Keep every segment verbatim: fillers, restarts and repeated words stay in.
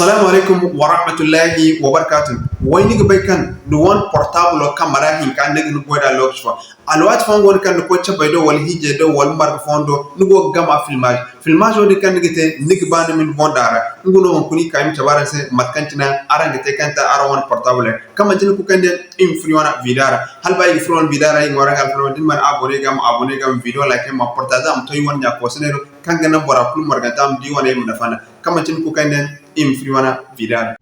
Assalamu alaikum wa rahmatullahi wa barakatuh. Way ni ga bay kaŋ ni wane portable kamara hinka ni ga ni goy da lokaci fo. Alwaati fooyaŋ go no kaŋ ni koy cabay do, wala hiijay do, wala marga fooyaŋ do, ni go ga gama filmage. Filmage wo din kaŋ ni ga te, ni ga ba ni ma ni boŋ daŋ a ra. Nga no hunkuna i ka i ma cabe araŋ se mate kaŋ cine araŋ ga te kaŋ ta araŋ wane portable ra. Kaŋ manti ni ga koy kaŋ day i ma furo i wane video ra. Hala ba i ga furo i wane video ra, i ga ŋwaaray araŋ ga alfarma, da ni mana abonné ga, ma abonné ga, ma video like, ma partager, a ma to i wane ɲa koosanay do, kaŋ ga naŋ bora kulu marganta ma di wane, i ma nafa nd'a. Kaŋ manti ni ga koy kaŋ day i ma furo i wane video ra.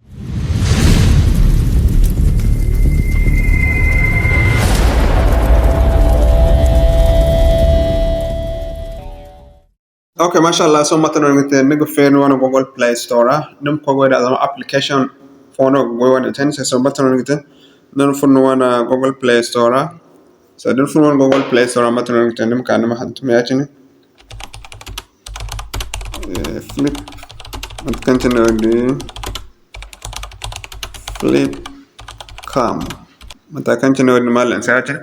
Ok, masha Allah, sohõ mate no ni ga te? Ni ga feeri ni wane Google Play Store ra, ni ma koy goy da zama application fo no ga goy wane te ni se. Sohõ mate no ni ga te? Ni ma furo ni wane Google Play Store ra. Sohõ da ni furo ni wane Google Play Store ra, mate no ni ga te? Ni ma ka ni ma hantum ya-cine. Eh, Flip, mate kaŋ cine no din. Flip Cam. Mate kaŋ cine wo-din ma lancer ya-cine.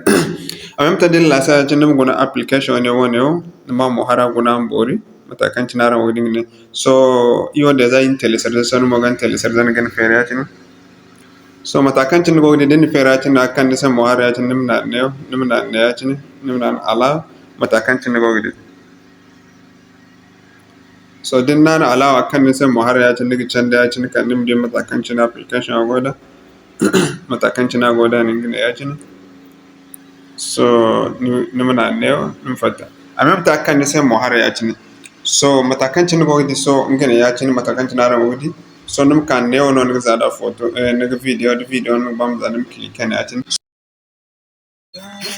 A même temps da ni lancer ya-cine, ni ma guna application ne wo-ne wo, ni ma mo hara guna ma boori. Mate kaŋ cine araŋ wo ga di nga ne. Sohõ, i wo déjà i na télécharger, sohõ ni mo ga ni télécharger, ni ga ni feeri ya-cine. Sohõ, mate kaŋ cine ni go ga di, da ni feeri ya-cine, a ga kande ni se mo hara ya-cine, ni ma naanu ne, ni ma naanu ne ya-cine, ni ma naanu allow, mate kaŋ cine ni go ga di. Sohõ, da ni naanu allow, a ga kande ni se mo hara ya-cine, ni ga candi ya-cine, kala ni ma di mate kaŋ cine application a go da, mate kaŋ cine a go da, ni ga ne ya-cine. Sohõ, ni, ni ma naanu neewo, ni ma fatta. A même temps a ga kande ni se mo hara ya-cine. Sohõ, mate kaŋ cine ni go ga di, sohõ, nga ne ya-cine, mate kaŋ cine araŋ go ga di. Sohõ, ni ma ka neewo no, ni ga za da photo, eh, ni ga video, da video ni ga ba ma za, ni ma cliquer ne ya-cine.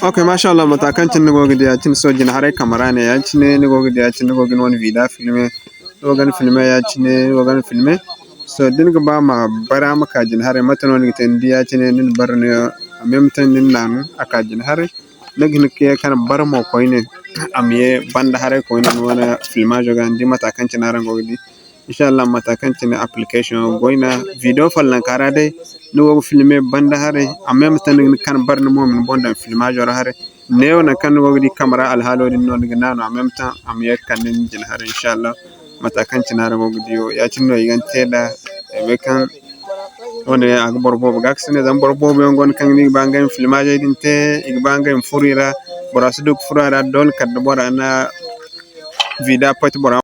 Ok, masha Allah, mate kaŋ cine ni go ga di ya-cine, sohõ jine haray kamara ne ya-cine, ni go ga di ya-cine, ni go ga ni wane vida filme, ni go ga ni filme ya-cine, ni go ga ni filme. Sohõ da ni ga ba ma bara ma ka jine haray, mate no ni ga te ni di ya-cine, ni na bara ne, a même temps ni na naanu a ka jine haray. Ni ga hin ka ye ka ni bara mo koyne, a ma ye banda haray koyne ni wane filmage ga, ni di mate kaŋ cine araŋ go ga di. Inshallah, mate kaŋ cine application goyna, video follonka ra day, ni go ga filme banda haray, a même temps ni ga kan bara ni mo ma ni boŋ daŋ filmage ra haray. Neewo nangu kaŋ ni go ga di kamara alhaalo din no ni ga naanu, a même temps a ma ye ga kande ni jine haray, inshallah. Mate kaŋ cine araŋ go ga di wo, ya-cine no i ga ni te nd'a, ay bay kaŋ wo-ne a ga boro boobo gaakasinay, zama boro boobo yaŋ go no kaŋ i ga ba ngey ma filmagey din te, i ga ba ngey ma furo i ra, bora si du ga furo a ra, doole kala da bora na vida pati bora